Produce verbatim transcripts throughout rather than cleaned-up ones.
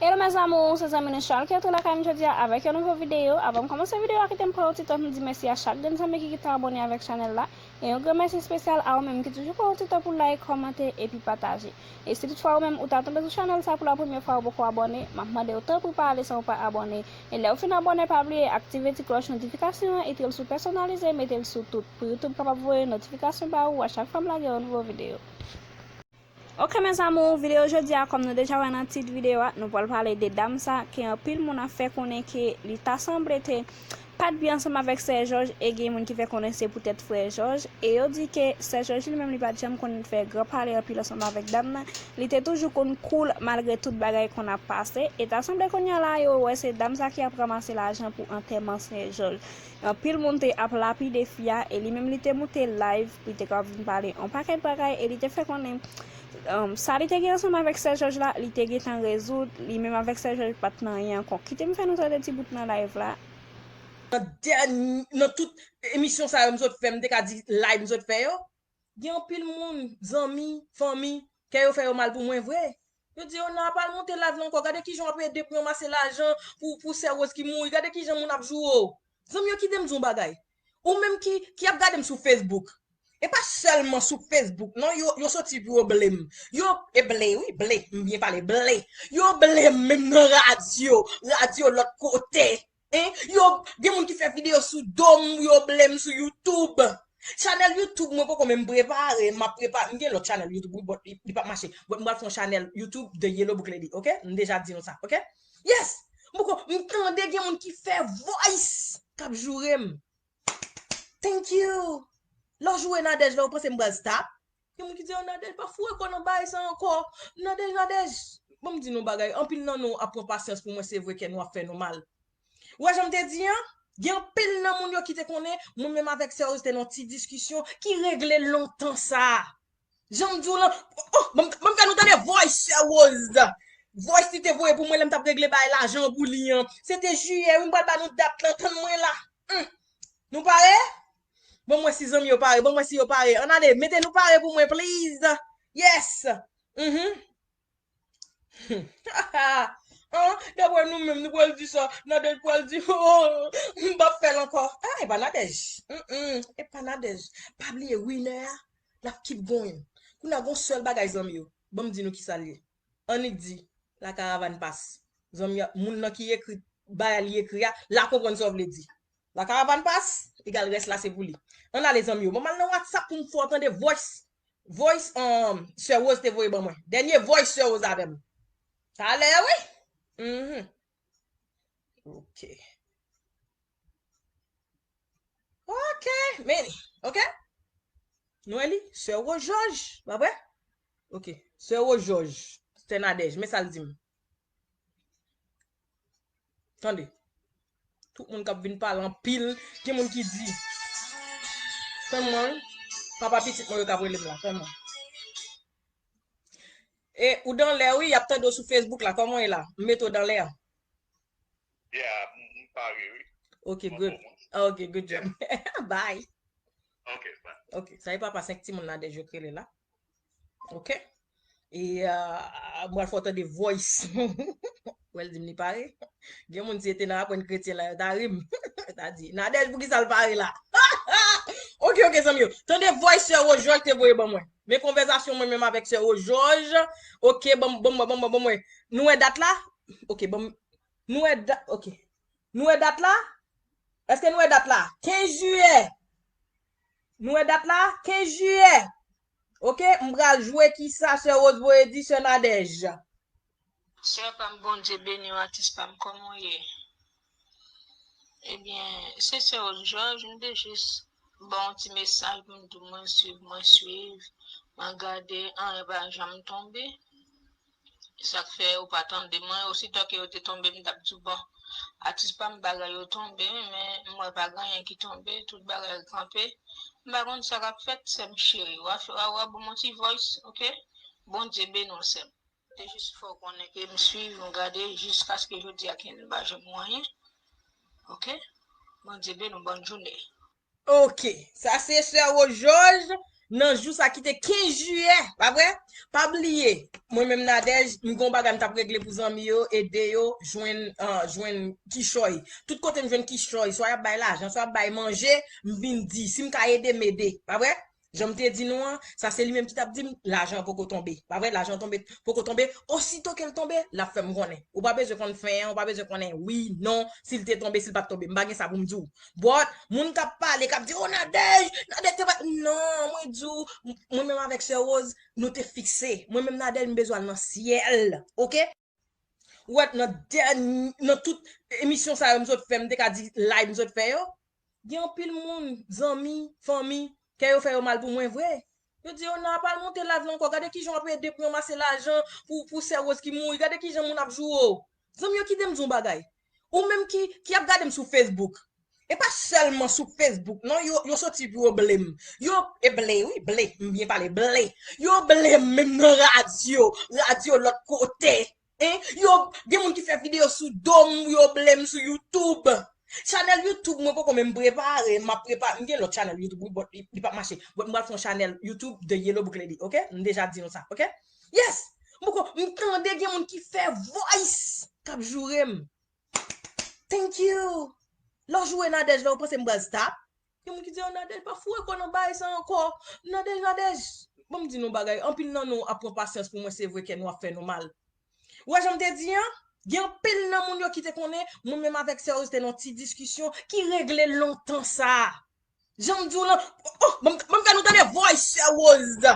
Hello mes amours, se zanmi nou Charles ki antre lakay nou jodi a avèk yon nouvo videyo. Avan m kòmanse videyo a, kite m pran yon ti tan pou m di mèsi a chak grenn zanmi ki gentan abòne avèk chanèl la. E yon gran mèsi espesyal a ou menm ki toujou pran yon ti tan pou like, kòmante epi pataje. E si toutfwa ou menm ou ta tonbe sou chanèl sa pou la premyè fwa, ou poko abòne, m ap mande w tanpri pa ale san ou pa abòne. E lè ou fin abòne, pa bliye aktive ti klòch notifikasyon an, etre l sou pèsonalize, mete l sou tout, pou YouTube kapab voye notifikasyon ba ou a chak fwa m lage yon nouvo videyo. Ok mes amours, videyo jodi a, kòm nou deja wè nan tit videyo a, nou pral pale de dam sa ke anpil moun ap fè konnen ke li ta sanble te pa t byen ansanm avèk sè Jòj, e gen moun ki fè konnen se poutèt frè Jòj, e yo di ke sè Jòj li menm li pa t janm konn fè gran pale anpil ansanm avèk dam nan, li te toujou konn cool malgre tout bagay konn ap pase, e ta sanble kounye a la yo wè se dam sa ki ap ranmase lajan pou antèman sè Jòj. Anpil moun te ap lapide fi a, e li menm li te moute live pou li te kapab vin pale yon pakèt bagay, e li te fè konnen, um, sa li te gen ansanm avèk sè Jòj la, li te gentan rezoud, li menm avèk sè Jòj pa t nan anyen ankò. Kite m fè nou tande ti bout nan live la. Nan dèny-, nan tout emisyon sa yo m sot fè, m te ka di live m sot fè yo, gen anpil moun, zanmi, fanmi, kè yo fè yo mal pou mwen vre. Yo di, Ona, pa al monte live la ankò, gade kijan w ap ede pou ranmase lajan pou, pou sè Rose ki mouri, gade kijan moun ap joure w. Zanmi yo, kite m di w yon bagay. Ou menm ki, ki ap gade m sou Facebook, e pa sèlman sou Facebook, non, yo, yo soti pou yo ble m. Yo, e ble, wi, ble, m byen pale, ble. Yo ble m menm nan radyo, radyo lòt kote. Hein? Yo, gen moun ki fè videyo sou do m, yo ble m sou YouTube. Chanèl YouTube mwen poko menm prepare, m ap prepare. M gen lòt chanèl YouTube, wi, but li, li p ap mache. But m pral fè yon chanèl YouTube The Yellow Book Lady, ok? M deja di nou sa, ok? Yes! M poko, m tande gen moun ki fè voice k ap joure m. Thank you! Lè w joure Nadège la, ou panse m pral stop? Gen moun ki di, "Oh, Nadège, pa foure kò w nan bagay sa ankò. Nadège, Nadège." Bon, m di nou bagay, anpil nan nou ap pran pasyans pou mwen, se vre kè nou ap fè nou mal. Ou wè jan m te di an? Gen anpil nan moun yo ki te konnen, mwen menm avèk sè Rose te nan yon ti diskisyon ki regle lontan sa. Jan m di w lan, oh, ban m, ban m fè nou tande voice sè Rose. Voice li te voye pou mwen lè m t ap regle bay lajan pou li an. Se te jiyè, wi, m pral ba nou dat lan, tann mwen la. Hmm. Nou pare? Ban m wè si zanmi yo pare, ban m wè si yo pare. Ann ale, mete nou pare pou mwen, please. Yes. Mhm. Ah, dapre nou menm, nou pral di sa, Nadège pral di, oh, m p ap fè l ankò. Ah, e pa Nadège. Mm, mm, e pa Nadège. Pa bliye, winner a, l ap keep going. Kounye a, gon sèl bagay, zanmi yo. Ban m di nou kisa l ye. Annik di, la caravane passe. Zanmi a, moun nan ki ekri, bagay li ekri a, la konprann sa w vle di. La caravane passe, egal rès la se pou li. Ann ale, zanmi yo. Ban m al nan WhatsApp pou m fè w tande voice. Voice, um, sè Rose te voye ban mwen. Dènye voice sè Rose avè m. Talè, wi. Mhm. Ok. Ok, men li. Ok? Nou wè li? Sè Rose Jòj, pa vre? Ok. Sè Rose Jòj. Sè Nadège, men sa l di m. Tande. Tout moun k ap vin pale anpil, gen moun ki di. Tann mwen, wi. Papa pitit mwen yo k ap rele m la, tann mwen. E ou dan lè, wi, y ap tande w sou Facebook la, kòman w ye la? M mete w dan lè a. Yeah, m m pare, wi. Ok, Mwen good. bon, mwen. Ah, ok, good job. Bye. Ok, bye. Ok, sa e papa senk timoun Nadège yo k rele la. Ok? E uh, mwen fò tande voice. Wè l di m li pare. Gen moun si yo te nan aprann kretyen la, yo ta ri m. Yo ta di, Nadège, pou ki sa l pare la? Ok, ok, zanmi yo. Tande voice sè Rose Jòj te voye ban mwen. Men konvèsasyon mwen menm avèk sè Rose Jòj. Ok, ban m, ban m, ban m, ban m. Nou wè dat la? Ok, ban m. Nou wè dat, ok. Nou wè dat la? Èske nou wè dat la? Kenz jiyè. Nou wè dat la? Kenz jiyè. Ok, m pral jwe kisa sè Rose voye di sè Nadège. Sè pa m, Bondye beni w, atis pa m, kòman w ye? Ebyen, se sè Rose Jòj, m te jis ba w yon ti mesaj pou m di w mwen swiv, mwen swiv, mwen gade, anyen pa janm tonbe. Sa k fè ou pa tande mwen, ositò ke yo te tonbe, m t ap di w, bon, atis pa m, bagay yo tonbe, wi, men m wè pa gen anyen ki tonbe, tout bagay kanpe. M pa konn sa k ap fèt, sè m cheri, w a fè, w a, w a ban m yon ti voice, ok? Bondye beni w, sè m. Te jis fè w konnen ke m swiv, m gade, jiskaske jodi a kenn pa janm wè anyen. Ok? Bondye beni w, bòn jounen. Ok, sa se sè Rose Jòj. Nan jou sa ki te kenz jiyè, pa vre? Pa bliye, mwen menm Nadège, m gon bagay m t ap regle pou zanmi yo, ede yo jwenn, ah, jwenn kichòy. Tout kote m jwenn kichòy, swa y ap bay lajan, swa y ap bay manje, m vin di, si m ka ede, m ede, pa vre? Jan m te di nou an, sa se li menm ki t ap di m, lajan an poko tonbe. Pa vre, lajan an tonbe, poko tonbe. Osito ke l tonbe, l ap fè m konnen. Ou pa bezwen konn fen an, ou pa bezwen konnen wi, non, si l te tonbe, si l pa t tonbe. M pa gen sa pou m di w. But, moun k ap pale, k ap di, "Oh, Nadège, Nadège te pa," non, mwen di w, m-, mwen menm avèk Sè Rose, nou te fikse. Mwen menm Nadège, m bezwen al nan syèl, oke? Ou wè, nan dèny-, nan tout emisyon sa yo m sot fè, m te ka di live m sot fè yo. Gen anpil moun, zanmi, fanmi, kè yo fè yo mal pou mwen vre. Yo di, "Oh, nan pa al monte live la ankò, gade kijan w ap ede pou ranmase lajan pou, pou Sè Rose ki mouri, gade kijan moun ap joure w." Zanmi yo, kite m di w yon bagay. Ou menm ki, ki ap gade m sou Facebook, e pa sèlman sou Facebook, non, yo, yo soti pou yo ble m. Yo, e ble, wi, ble, m byen pale, ble. Yo ble m menm nan radyo, radyo lòt kote. Hein? Yo, gen moun ki fè videyo sou do m, yo ble m sou YouTube. Chanèl YouTube mwen poko menm prepare, m ap prepare. M gen lòt chanèl YouTube, wi, but li, li p ap mache. But m pral fè yon chanèl YouTube de Yellow Book Lady, oke? M deja di nou sa, oke? Yes! M poko, m tande gen moun ki fè voice k ap joure m. Thank you! Lè w joure Nadège la, ou panse m pral stop? Gen moun ki di, "Oh, Nadège, pa foure kò nan bagay sa ankò. Nadège, Nadège." Ban m di nou bagay, anpil nan nou ap pran pasyans pou mwen, se vre kè nou ap fè nou mal. Ou wè jan m te di an? Gen anpil nan moun yo ki te konnen, mwen menm avèk Sè Rose te nan ti diskisyon ki regle lontan sa. Jan m di w lan, oh, ban m, ban m fè nou tande voice Sè Rose.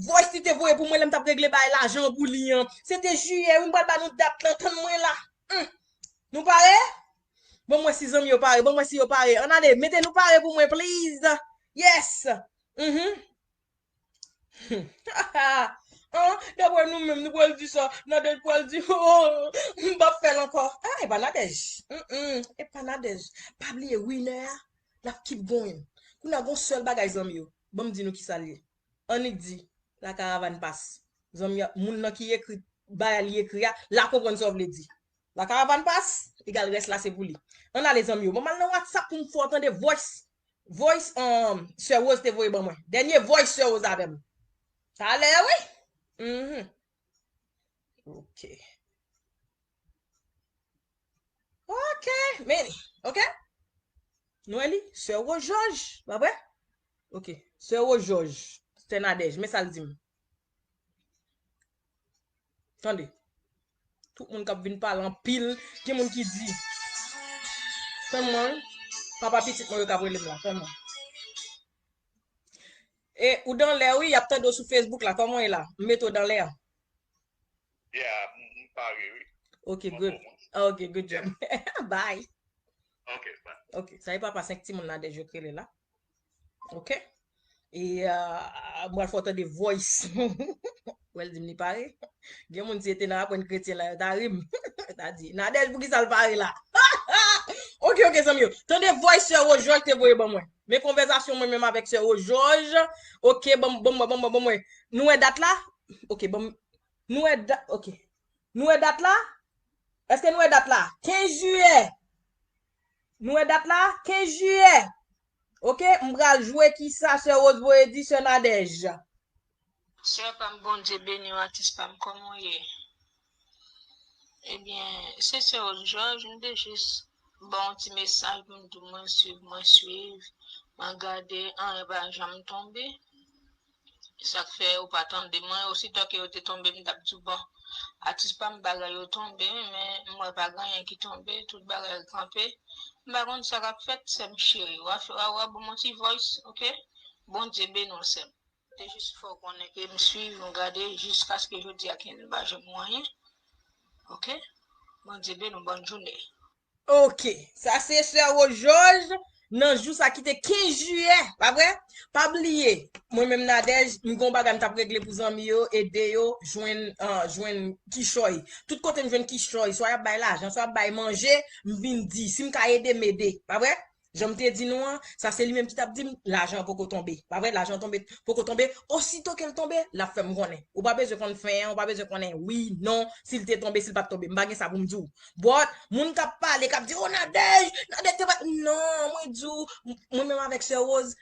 Voice li te voye pou mwen lè m t ap regle bay lajan pou li an. Se te jiyè, wi, m pral ba nou dat lan, tann mwen la. Hmm. Nou pare? Ban m wè si zanmi yo pare, ban m wè si yo pare. Ann ale, mete nou pare pou mwen, please. Yes. Mhm. An, daprè nou menm, nou pral di sa. Nadège pral di, oh, m p ap fè l ankò. Ah, e pa Nadège. Mm-mm, e pa Nadège. Pa bliye, winner a, l ap keep going. Kounye a gon sèl bagay, zanmi yo. Ban m di nou kisa l ye. Annik di, la caravane passe. Zanmi a, moun nan ki ekri, bagay li ekri a, la konprann sa w vle di. La caravane passe, egal rès la se pou li. Ann ale, zanmi yo. Ban m al nan WhatsApp pou m fè w tande voice. Voice, um, Sè Rose te voye ban mwen. Dènye voice Sè Rose avè m. Talè, wi. Mhm. Ok. Ok, men, ok. Nou wè li? Sè Rose Jòj, pa vre? Ok. Sè Rose Jòj. Sè Nadège, men sa l di m. Tande. Tout moun k ap vin pale anpil, gen moun ki di, tann mwen, wi. Papa pitit mwen yo k ap rele m la, tann mwen. E ou dan lè, wi, y ap tande w sou Facebook la, kòman w ye la? M mete w dan lè a. Yeah, m, m pare, wi. Ok, good. Ah, ok, good job. Bye. Ok, bye. Ok, sa e papa senk timoun Nadège yo k rele la. Ok? E, ah, m pral fè w tande voice. Wè l di m li pare. Gen moun si e te nan aprann kretyen la, yo ta ri m. Ta di, "Nadège, poukisa l pare la?" Ok, ok, zanmi yo. Tande voice Sè Rose Jòj te voye ban mwen. Men konvèsasyon mwen menm avèk Sè Rose Jòj. Ok, ban m, ban m, ban m, ban m, ban m wè. Nou wè dat la? Ok, ban m, nou wè dat, ok. Nou wè dat la? Èske nou wè dat la? Kenz jiyè. Nou wè dat la? Kenz jiyè. Ok, m pral jwe kisa Sè Rose voye di Sè Nadège. Sè pa m, Bondye beni w, atis pa m, kòman w ye? Ebyen, se Sè Rose Jòj, m te jis ba w yon ti mesaj pou m di w mwen swiv, mwen swiv, mwen gade, anyen pa janm tonbe. Sa k fè ou pa tande mwen, ositò ke yo te tonbe, m t ap di w, bon, atis pa m, bagay yo tonbe, men m wè pa gen anyen ki tonbe, tout bagay kanpe. M pa konn sa k ap fèt, sè m cheri. W a fè, w a, w a ban m yon ti voice, ok? Bondye beni w, sè m. Te jis fè w konnen ke m swiv, m gade, jiskaske jodi a ke m pa janm wè anyen. Ok? Bondye beni w, bòn jounen. Ok, sa se Sè Rose Jòj nan jou sa ki te kenz jiyè, pa vre? Pa bliye, mwen menm Nadège, m gon bagay m t ap regle pou zanmi yo, ede yo jwenn, ah, jwenn kichòy. Tout kote m jwenn kichòy, swa y ap bay lajan, swa y ap bay manje, m vin di, si m ka ede, m ede, pa vre? Jan m te di nou an, sa se li menm ki t ap di m, lajan an poko tonbe. Pa vre, lajan an tonbe, poko tonbe. Osito ke l tonbe, l ap fè m konnen. Ou pa bezwen konn fen an, ou pa bezwen konnen wi, non, si l te tonbe, si l pa t tonbe. M pa gen sa pou m di w. But, moun k ap pale, k ap di, "Oh, Nadège, Nadège te pa," non, mwen di w, m-, mwen menm avèk Sè Rose,